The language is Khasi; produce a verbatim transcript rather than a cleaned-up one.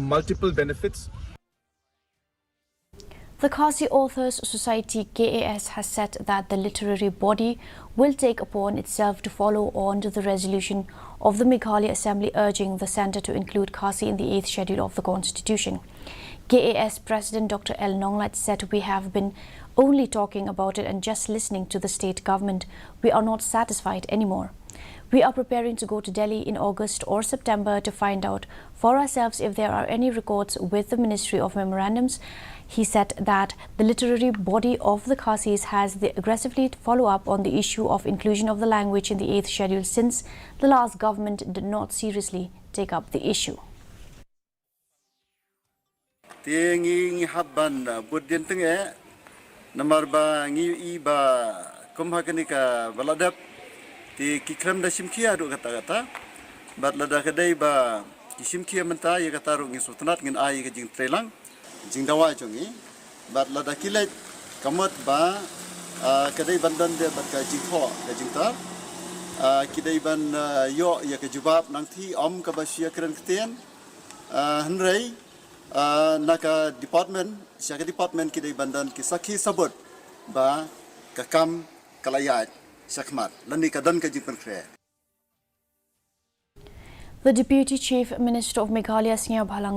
multiple benefits. The Khasi Authors Society, K A S, has said that the literary body will take upon itself to follow on to the resolution of the Meghalaya Assembly urging the centre to include Khasi in the eighth Schedule of the Constitution. K A S President Doctor L Nonglait said, "We have been only talking about it and just listening to the state government. We are not satisfied anymore. We are preparing to go to Delhi in August or September to find out for ourselves if there are any records with the Ministry of Memorandums." He said that the literary body of the Khasis has the aggressively follow up on the issue of inclusion of the language in the eighth Schedule since the last government did not seriously take up the issue. Te ngi ngi hap ban bud dien teng eh namar ba ngi i ba kum ha kane ka ba la dep te ki khlem da shim khia ruh kata kata. Bad lada ka dei ba ki shim khia mynta ïa kata ruh ngi sngewtynnat ngin ai ka jingtreilang jingdawa jong ngi. Bad lada ki leit ka mut ba ka dei ban don de bad ka jingthoh ka jingtar ki dei ban ïoh ïa ka jubab nangthie ym kaba shu ïa kren ktien. Hynrei na ka department sha ka department ki dei ban don ki sakhi sabut ba ka kam ka la ïaid shakhmat lane ka don ka jingpynkhreh. The Deputy Chief Minister of Meghalaya, Sniawbhalang